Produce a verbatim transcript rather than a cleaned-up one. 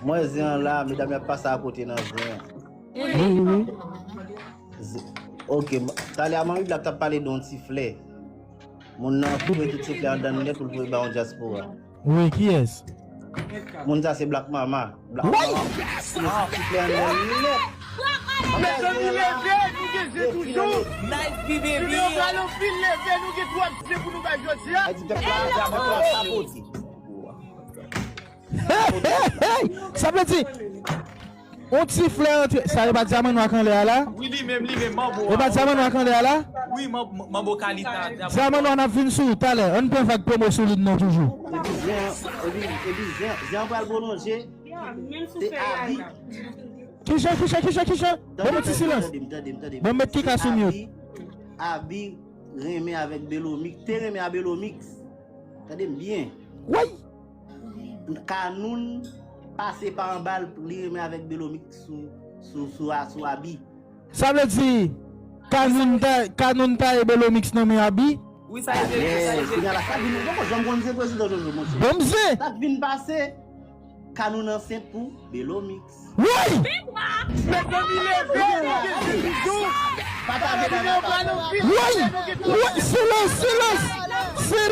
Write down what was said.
Mwen zen an la, medam y ap pase akote nan zen an. Wi, wi, wi. Ok, talè a manmi Black t ap pale de yon ti flè. Moun nan koupe tout ti flè anndan l nèt pou l voye ba yon dyaspora. Wi, kiyès? Moun sa se Black Mama. Black Mama. Ti flè anndan l nèt. Mezanmi, leve, nou gen zen toujou. Nice, baby. Jounen an pral anpil, leve, nou gen twòp zen pou nou bay jodi a. Ay di pèp la, di a mwen twòp sa poti. Hey, hey, hey! Sa vle di, yon ti flè antre. Sa e pa dyaman nwa k anlè a la? Wi, li menm, li menm, manbo. E pa dyaman nwa k anlè a la? Wi, manbo kalita. Dyaman nwa n ap vin sou ou talè. Ann pran vag pwomo sou li non toujou. Epi zen an, epi, epi zen, zen an pral pwolonje. Se abi. Kijan, kijan, kijan, kijan? Ban m yon ti silans. Ban m met kika sou mute. Abi renmen avèk Belomix. Te renmen a Belomix. Tande m byen. Woy! Kanoun pase pa anba l, li renmen avèk Belomix sou, sou, sou, a- sou abi. Sa vle di, Kanoun ta, Kanoun ta e Belomix nan men abi? Wi, sa e verite, sa e verite. Kounye a la, sa vin, ou poko janm konn se prezidan Jojo, monchè. Ban m zen! Sa k vin pase, Kanoun ansent pou Belomix. Woy! Mezanmi, leve, nou gen zen toujou. Pataje la. Woy! Woy! Silans, silans! Silans!